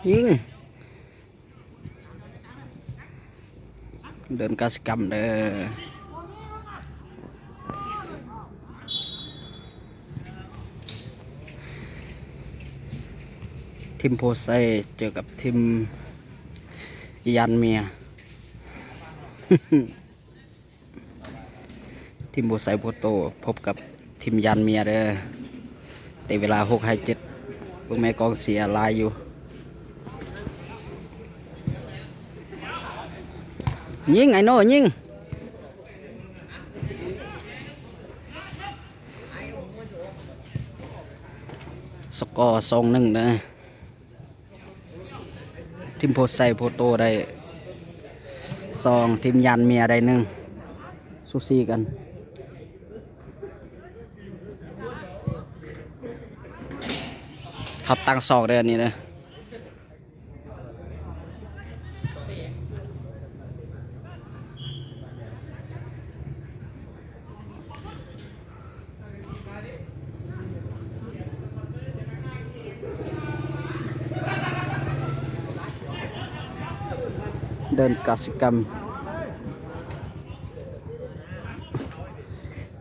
ຍິງ ເດີນກະສິກຳເດີ. ທີມໂພໄຊເຈີກັບທີມຢານເມຍ. ທີມໂພໄຊໂພໂຕພົບກັບທີມຢານເມຍເດີ. ແຕ່ເວລາຫົກໃຫ້ເຈັດ ເບິ່ງແມ່ກອງເຊຍຫຼາຍຢູ່. ຍິງ ໄອໂນ ຍິງ. ສະກໍສອງໜຶ່ງເດີ. ທີມໂພໄຊໂພໂຕໄດ້ສອງ ທີມຢານເມຍໄດ້ໜຶ່ງ ສູສີກັນ. ເຂົາຕັ້ງສອງເດີ ອັນນີ້ເດີ. ເດີນກະສິກຳ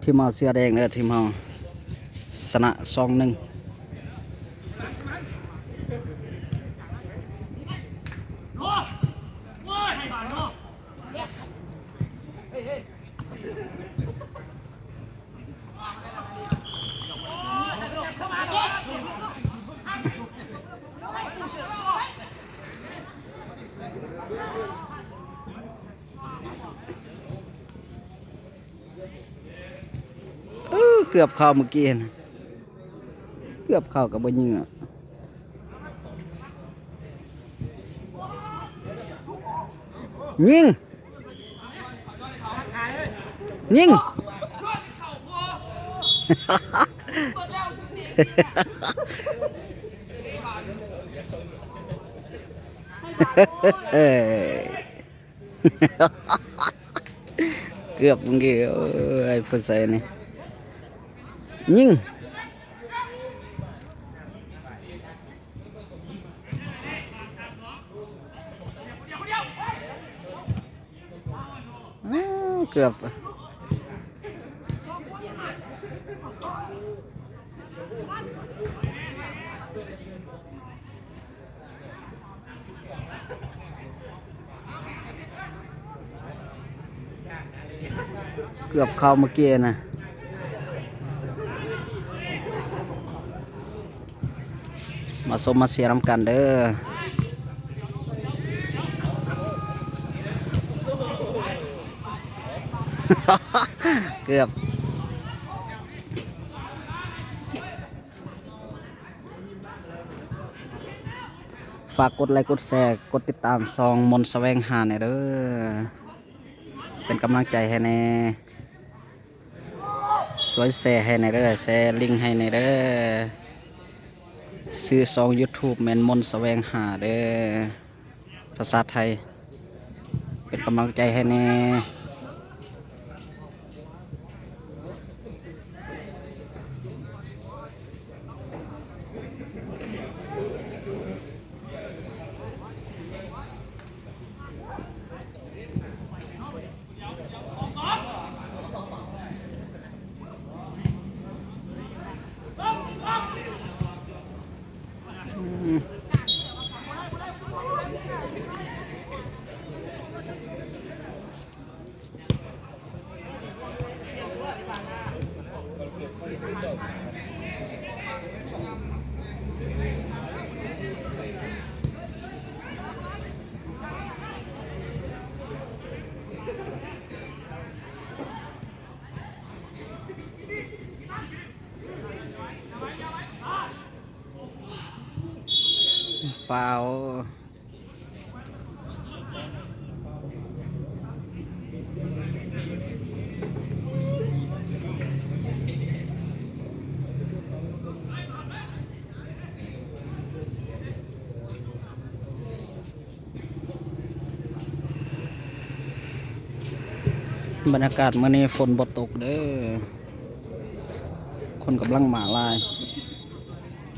ທີມເຮົາເສື້ອແດງເດີ ທີມເຮົາຊະນະສອງໜຶ່ງ. ເອີ ເກືອບເຂົ້າເມື່ອກີ້ນະ ເກືອບເຂົ້າກໍບໍ່ຍິງເນາະ. ຍິງ ຍິງ. ເອີ ເກືອບເມື່ອກີ້ ໂອ້ຍ ຜູ້ໃສ່ນີ້ຍິງ. ອ້າວ ເກືອບ ເກືອບເຂົ້າເມື່ອກີ້ນະ. ມາຊົມມາເຊຍນຳກັນເດີ. ເກືອບ. ຝາກກົດໄລກົດແຊ ກົດຕິດຕາມຊ່ອງມົນສະແຫວງຫາແດ່ເດີ. ເປັນກຳລັງໃຈໃຫ້ແດ່. ຊ່ວຍແຊໃຫ້ແດ່ເດີ ແຊລິງໃຫ້ແດ່ເດີ. ຊື່ຊ່ອງຢູທູບແມ່ນມົນສະແຫວງຫາເດີ ພາສາໄທ. ເປັນກຳລັງໃຈໃຫ້ແດ່. ຟາວ. ບັນຍາກາດມື້ນີ້ຝົນບໍ່ຕົກເດີ ຄົນກຳລັງມາຫຼາຍ.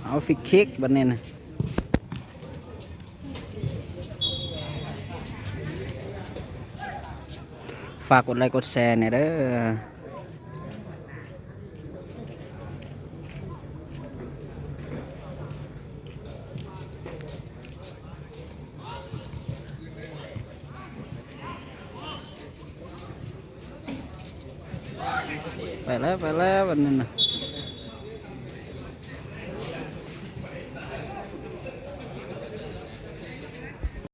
ເອົາ ຟຣີຄິກບັດນີ້ນະ. ຝາກກົດໄລກົດແຊແດ່ເດີ. ໄປແລ້ວ ໄປແລ້ວ ບັດນີ້ນະ.